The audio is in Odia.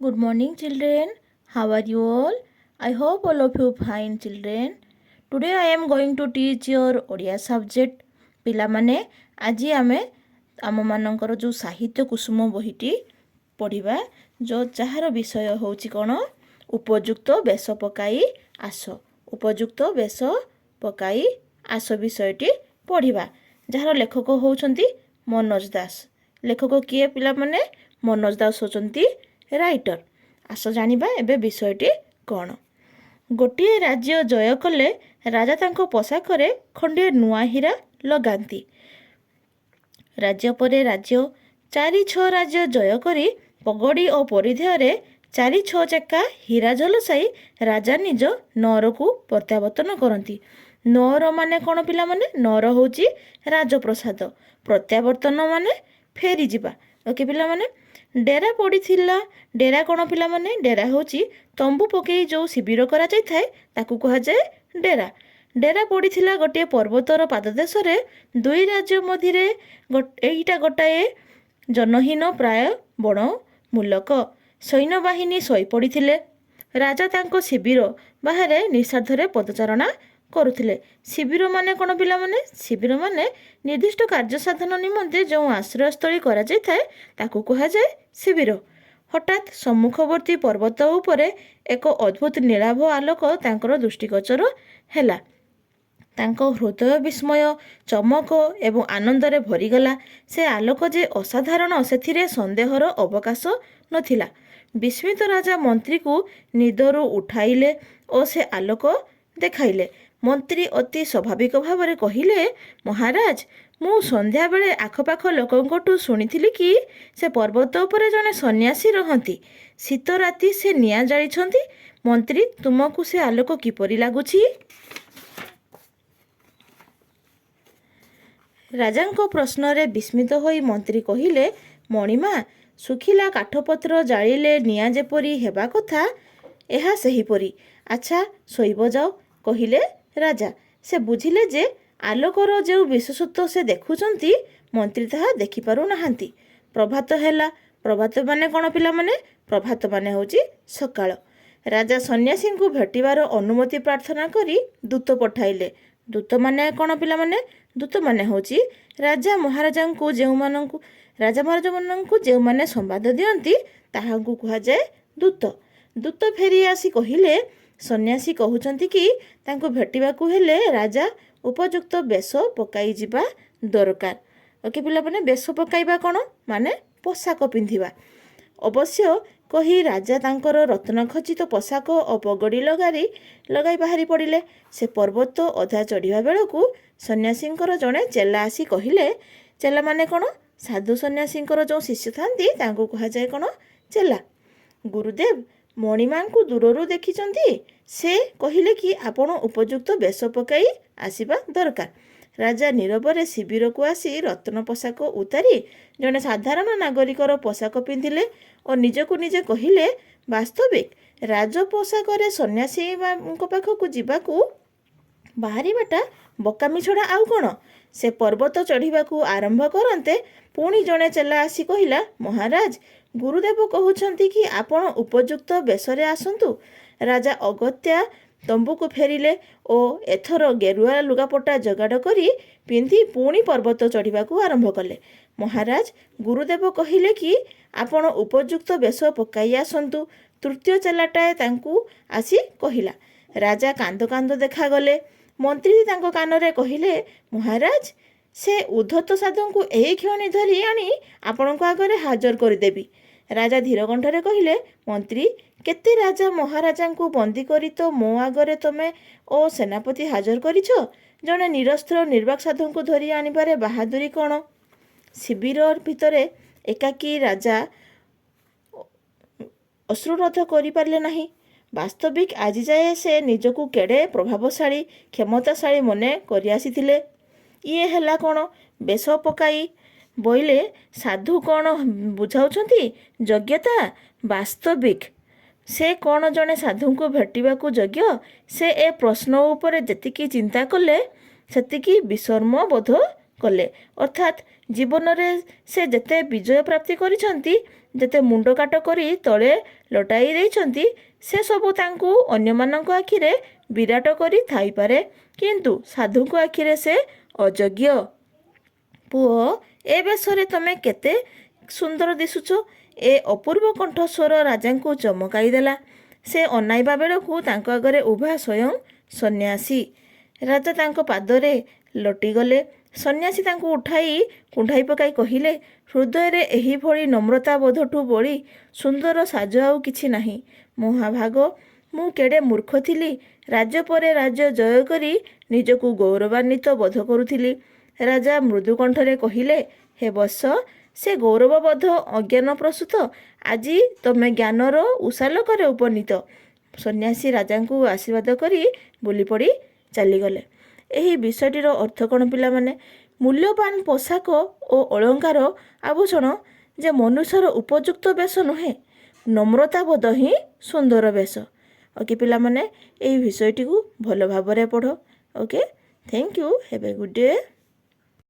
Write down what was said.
Good morning, children. How are you all? I hope all of you fine, children. Today I am going to teach your Odia subject. ପିଲାମାନେ, ଆଜି ଆମେ ଆମମାନଙ୍କର ଯେଉଁ ସାହିତ୍ୟ କୁସୁମ ବହିଟି ପଢ଼ିବା, ଯେଉଁ ଯାହାର ବିଷୟ ହେଉଛି କ'ଣ? ଉପଯୁକ୍ତ ବେଶ ପକାଇ ଆସ। ଉପଯୁକ୍ତ ବେଶ ପକାଇ ଆସ ବିଷୟଟି ପଢ଼ିବା, ଯାହାର ଲେଖକ ହେଉଛନ୍ତି ମନୋଜ ଦାସ। ଲେଖକ କିଏ ପିଲାମାନେ? ମନୋଜ ଦାସ ହେଉଛନ୍ତି ରାଇଟର। ଆସ ଜାଣିବା ଏବେ ବିଷୟଟି କ'ଣ। ଗୋଟିଏ ରାଜ୍ୟ ଜୟ କଲେ ରାଜା ତାଙ୍କ ପୋଷାକରେ ଖଣ୍ଡିଏ ନୂଆ ହୀରା ଲଗାନ୍ତି। ରାଜ୍ୟ ପରେ ରାଜ୍ୟ, ଚାରି ଛଅ ରାଜ୍ୟ ଜୟ କରି ପଗଡ଼ି ଓ ପରିଧେୟରେ ଚାରି ଛଅ ଚେକା ହୀରା ଝଲସାଇ ରାଜା ନିଜ ନଅରକୁ ପ୍ରତ୍ୟାବର୍ତ୍ତନ କରନ୍ତି। ନଅର ମାନେ କ'ଣ ପିଲାମାନେ? ନଅର ହେଉଛି ରାଜପ୍ରସାଦ। ପ୍ରତ୍ୟାବର୍ତ୍ତନ ମାନେ ଫେରିଯିବା। ଓକେ ପିଲାମାନେ। ଡେରା ପଡ଼ିଥିଲା। ଡେରା କ'ଣ ପିଲାମାନେ? ଡେରା ହେଉଛି ତମ୍ବୁ ପକେଇ ଯେଉଁ ଶିବିର କରାଯାଇଥାଏ, ତାକୁ କୁହାଯାଏ ଡେରା। ଡେରା ପଡ଼ିଥିଲା ଗୋଟିଏ ପର୍ବତର ପାଦଦେଶରେ, ଦୁଇ ରାଜ୍ୟ ମଧ୍ୟରେ। ଏଇଟା ଗୋଟାଏ ଜନହୀନ ପ୍ରାୟ ବଣ ମୂଲକ। ସୈନ୍ୟବାହିନୀ ଶୋଇପଡ଼ିଥିଲେ। ରାଜା ତାଙ୍କ ଶିବିର ବାହାରେ ନିଃସ୍ୱାର୍ଥରେ ପଦଚାରଣା କରୁଥିଲେ। ଶିବିର ମାନେ କ'ଣ ପିଲାମାନେ? ଶିବିର ମାନେ ନିର୍ଦ୍ଦିଷ୍ଟ କାର୍ଯ୍ୟ ସାଧନ ନିମନ୍ତେ ଯେଉଁ ଆଶ୍ରୟସ୍ଥଳୀ କରାଯାଇଥାଏ, ତାକୁ କୁହାଯାଏ ଶିବିର। ହଠାତ୍ ସମ୍ମୁଖବର୍ତ୍ତୀ ପର୍ବତ ଉପରେ ଏକ ଅଦ୍ଭୁତ ନୀଳାଭ ଆଲୋକ ତାଙ୍କର ଦୃଷ୍ଟିଗୋଚର ହେଲା। ତାଙ୍କ ହୃଦୟ ବିସ୍ମୟ, ଚମକ ଏବଂ ଆନନ୍ଦରେ ଭରିଗଲା। ସେ ଆଲୋକ ଯେ ଅସାଧାରଣ, ସେଥିରେ ସନ୍ଦେହର ଅବକାଶ ନଥିଲା। ବିସ୍ମିତ ରାଜା ମନ୍ତ୍ରୀକୁ ନିଦରୁ ଉଠାଇଲେ ଓ ସେ ଆଲୋକ ଦେଖାଇଲେ। ମନ୍ତ୍ରୀ ଅତି ସ୍ୱାଭାବିକ ଭାବରେ କହିଲେ, ମହାରାଜ, ମୁଁ ସନ୍ଧ୍ୟାବେଳେ ଆଖପାଖ ଲୋକଙ୍କଠୁ ଶୁଣିଥିଲି କି ସେ ପର୍ବତ ଉପରେ ଜଣେ ସନ୍ନ୍ୟାସୀ ରହନ୍ତି। ଶୀତ ରାତି, ସେ ନିଆଁ ଜାଳିଛନ୍ତି। ମନ୍ତ୍ରୀ, ତୁମକୁ ସେ ଆଲୋକ କିପରି ଲାଗୁଛି? ରାଜାଙ୍କ ପ୍ରଶ୍ନରେ ବିସ୍ମିତ ହୋଇ ମନ୍ତ୍ରୀ କହିଲେ, ମଣିମା, ଶୁଖିଲା କାଠପତ୍ର ଜାଳିଲେ ନିଆଁ ଯେପରି ହେବା କଥା, ଏହା ସେହିପରି। ଆଚ୍ଛା, ଶୋଇବ ଯାଅ, କହିଲେ ରାଜା। ସେ ବୁଝିଲେ ଯେ ଆଲୋକର ଯେଉଁ ବିଶେଷତ୍ୱ ସେ ଦେଖୁଛନ୍ତି, ମନ୍ତ୍ରୀ ତାହା ଦେଖିପାରୁନାହାନ୍ତି। ପ୍ରଭାତ ହେଲା। ପ୍ରଭାତ ମାନେ କ'ଣ ପିଲାମାନେ? ପ୍ରଭାତ ମାନେ ହେଉଛି ସକାଳ। ରାଜା ସନ୍ନ୍ୟାସୀଙ୍କୁ ଭେଟିବାର ଅନୁମତି ପ୍ରାର୍ଥନା କରି ଦୂତ ପଠାଇଲେ। ଦୂତ ମାନେ କ'ଣ ପିଲାମାନେ? ଦୂତ ମାନେ ହେଉଛି ରାଜା ମହାରାଜାଙ୍କୁ ଯେଉଁମାନଙ୍କୁ, ରାଜା ମହାରାଜାମାନଙ୍କୁ ଯେଉଁମାନେ ସମ୍ବାଦ ଦିଅନ୍ତି, ତାହାଙ୍କୁ କୁହାଯାଏ ଦୂତ। ଦୂତ ଫେରି ଆସି କହିଲେ, ସନ୍ନ୍ୟାସୀ କହୁଛନ୍ତି କି ତାଙ୍କୁ ଭେଟିବାକୁ ହେଲେ ରାଜା ଉପଯୁକ୍ତ ବେଶ ପକାଇ ଯିବା ଦରକାର। ଓକେ ପିଲାମାନେ, ବେଶ ପକାଇବା କ'ଣ? ମାନେ ପୋଷାକ ପିନ୍ଧିବା। ଅବଶ୍ୟ, କହି ରାଜା ତାଙ୍କର ରତ୍ନଖଚିତ ପୋଷାକ ଓ ପଗଡ଼ି ଲଗାଇ ବାହାରି ପଡ଼ିଲେ। ସେ ପର୍ବତ ଅଧା ଚଢ଼ିବା ବେଳକୁ ସନ୍ନ୍ୟାସୀଙ୍କର ଜଣେ ଚେଲା ଆସି କହିଲେ, ଚେଲା ମାନେ କ'ଣ? ସାଧୁ ସନ୍ନ୍ୟାସୀଙ୍କର ଯେଉଁ ଶିଷ୍ୟ ଥାନ୍ତି, ତାଙ୍କୁ କୁହାଯାଏ କ'ଣ? ଚେଲା। ଗୁରୁଦେବ, ମଣିମାଙ୍କୁ ଦୂରରୁ ଦେଖିଛନ୍ତି। ସେ କହିଲେ କି ଆପଣ ଉପଯୁକ୍ତ ବେଶ ପକାଇ ଆସିବା ଦରକାର। ରାଜା ନୀରବରେ ଶିବିରକୁ ଆସି ରତ୍ନ ପୋଷାକ ଉତାରି ଜଣେ ସାଧାରଣ ନାଗରିକର ପୋଷାକ ପିନ୍ଧିଲେ ଓ ନିଜକୁ ନିଜେ କହିଲେ, ବାସ୍ତବିକ ରାଜ ପୋଷାକରେ ସନ୍ନ୍ୟାସୀଙ୍କ ପାଖକୁ ଯିବାକୁ ବାହାରିବାଟା ବୋକାମି ଛଡ଼ା ଆଉ କ'ଣ? ସେ ପର୍ବତ ଚଢ଼ିବାକୁ ଆରମ୍ଭ କରନ୍ତେ ପୁଣି ଜଣେ ଚେଲା ଆସି କହିଲା, ମହାରାଜ, ଗୁରୁଦେବ କହୁଛନ୍ତି କି ଆପଣ ଉପଯୁକ୍ତ ବେଶରେ ଆସନ୍ତୁ। ରାଜା ଅଗତ୍ୟା ତମ୍ବୁକୁ ଫେରିଲେ ଓ ଏଥର ଗେରୁଆ ଲୁଗାପଟା ଯୋଗାଡ଼ କରି ପିନ୍ଧି ପୁଣି ପର୍ବତ ଚଢ଼ିବାକୁ ଆରମ୍ଭ କଲେ। ମହାରାଜ, ଗୁରୁଦେବ କହିଲେ କି ଆପଣ ଉପଯୁକ୍ତ ବେଶ ପକାଇ ଆସନ୍ତୁ, ତୃତୀୟ ଚେଲାଟାଏ ତାଙ୍କୁ ଆସି କହିଲା। ରାଜା କାନ୍ଦ କାନ୍ଦ ଦେଖାଗଲେ। ମନ୍ତ୍ରୀ ତାଙ୍କ କାନରେ କହିଲେ, ମହାରାଜ, ସେ ଉଦ୍ଧତ ସାଧୁଙ୍କୁ ଏହି କ୍ଷଣି ଧରି ଆଣି ଆପଣଙ୍କ ଆଗରେ ହାଜର କରିଦେବି। ରାଜା ଧୀର କଣ୍ଠରେ କହିଲେ, ମନ୍ତ୍ରୀ, କେତେ ରାଜା ମହାରାଜାଙ୍କୁ ବନ୍ଦୀ କରି ତ ମୋ ଆଗରେ ତମେ ଓ ସେନାପତି ହାଜର କରିଛ, ଜଣେ ନିରସ୍ତ୍ର ନିର୍ବାକ ସାଧୁଙ୍କୁ ଧରି ଆଣିବାରେ ବାହାଦୁରୀ କ'ଣ? ଶିବିର ଭିତରେ ଏକାକୀ ରାଜା ଅଶ୍ରୁରୋଧ କରିପାରିଲେ ନାହିଁ। ବାସ୍ତବିକ ଆଜିଯାଏ ସେ ନିଜକୁ କେଡ଼େ ପ୍ରଭାବଶାଳୀ, କ୍ଷମତାଶାଳୀ ମନେ କରିଆସିଥିଲେ। ଇଏ ହେଲା କ'ଣ? ବେଶ ପକାଇ ବୋଇଲେ ସାଧୁ କ'ଣ ବୁଝାଉଛନ୍ତି? ଯୋଗ୍ୟତା। ବାସ୍ତବିକ ସେ କ'ଣ ଜଣେ ସାଧୁଙ୍କୁ ଭେଟିବାକୁ ଯୋଗ୍ୟ? ସେ ଏ ପ୍ରଶ୍ନ ଉପରେ ଯେତିକି ଚିନ୍ତା କଲେ, ସେତିକି ବିଷର୍ମ ବୋଧ କଲେ। ଅର୍ଥାତ୍ ଜୀବନରେ ସେ ଯେତେ ବିଜୟ ପ୍ରାପ୍ତି କରିଛନ୍ତି, ଯେତେ ମୁଣ୍ଡକାଟ କରି ତଳେ ଲଟାଇ ଦେଇଛନ୍ତି, ସେସବୁ ତାଙ୍କୁ ଅନ୍ୟମାନଙ୍କ ଆଖିରେ ବିରାଟ କରି ଥାଇପାରେ, କିନ୍ତୁ ସାଧୁଙ୍କ ଆଖିରେ ସେ ଅଯୋଗ୍ୟ। ପୁଅ, ଏ ବେଶରେ ତମେ କେତେ ସୁନ୍ଦର ଦିଶୁଛ! ଏ ଅପୂର୍ବ କଣ୍ଠସ୍ୱର ରାଜାଙ୍କୁ ଚମକାଇ ଦେଲା। ସେ ଅନାଇବା ବେଳକୁ ତାଙ୍କ ଆଗରେ ଉଭା ସ୍ୱୟଂ ସନ୍ନ୍ୟାସୀ। ରାଜା ତାଙ୍କ ପାଦରେ ଲୋଟିଗଲେ। ସନ୍ନ୍ୟାସୀ ତାଙ୍କୁ ଉଠାଇ କୁଣ୍ଢାଇ ପକାଇ କହିଲେ, ହୃଦୟରେ ଏହିଭଳି ନମ୍ରତା ବୋଧଠୁ ବଳି ସୁନ୍ଦର ସାଜ ଆଉ କିଛି ନାହିଁ। ମହାଭାଗ, ମୁଁ କେଡ଼େ ମୂର୍ଖ ଥିଲି। ରାଜ୍ୟ ପରେ ରାଜ୍ୟ ଜୟ କରି ନିଜକୁ ଗୌରବାନ୍ୱିତ ବୋଧ କରୁଥିଲି। ରାଜା ମୃଦୁ କଣ୍ଠରେ କହିଲେ, ହେ ବତ୍ସ, ସେ ଗୌରବବୋଧ ଅଜ୍ଞାନ ପ୍ରସୂତ। ଆଜି ତମେ ଜ୍ଞାନର ଉଷାଲୋକରେ ଉପନୀତ। ସନ୍ନ୍ୟାସୀ ରାଜାଙ୍କୁ ଆଶୀର୍ବାଦ କରି ବୁଲିପଡ଼ି ଚାଲିଗଲେ। ଏହି ବିଷୟଟିର ଅର୍ଥ କ'ଣ ପିଲାମାନେ? ମୂଲ୍ୟବାନ ପୋଷାକ ଓ ଅଳଙ୍କାର ଆଭୂଷଣ ଯେ ମନୁଷ୍ୟର ଉପଯୁକ୍ତ ବେଶ ନୁହେଁ, ନମ୍ରତାବୋଧ ହିଁ ସୁନ୍ଦର ବେଶ। ଓକେ ପିଲାମାନେ, ଏହି ବିଷୟଟିକୁ ଭଲ ଭାବରେ ପଢ଼। Okay, thank you, have a good day.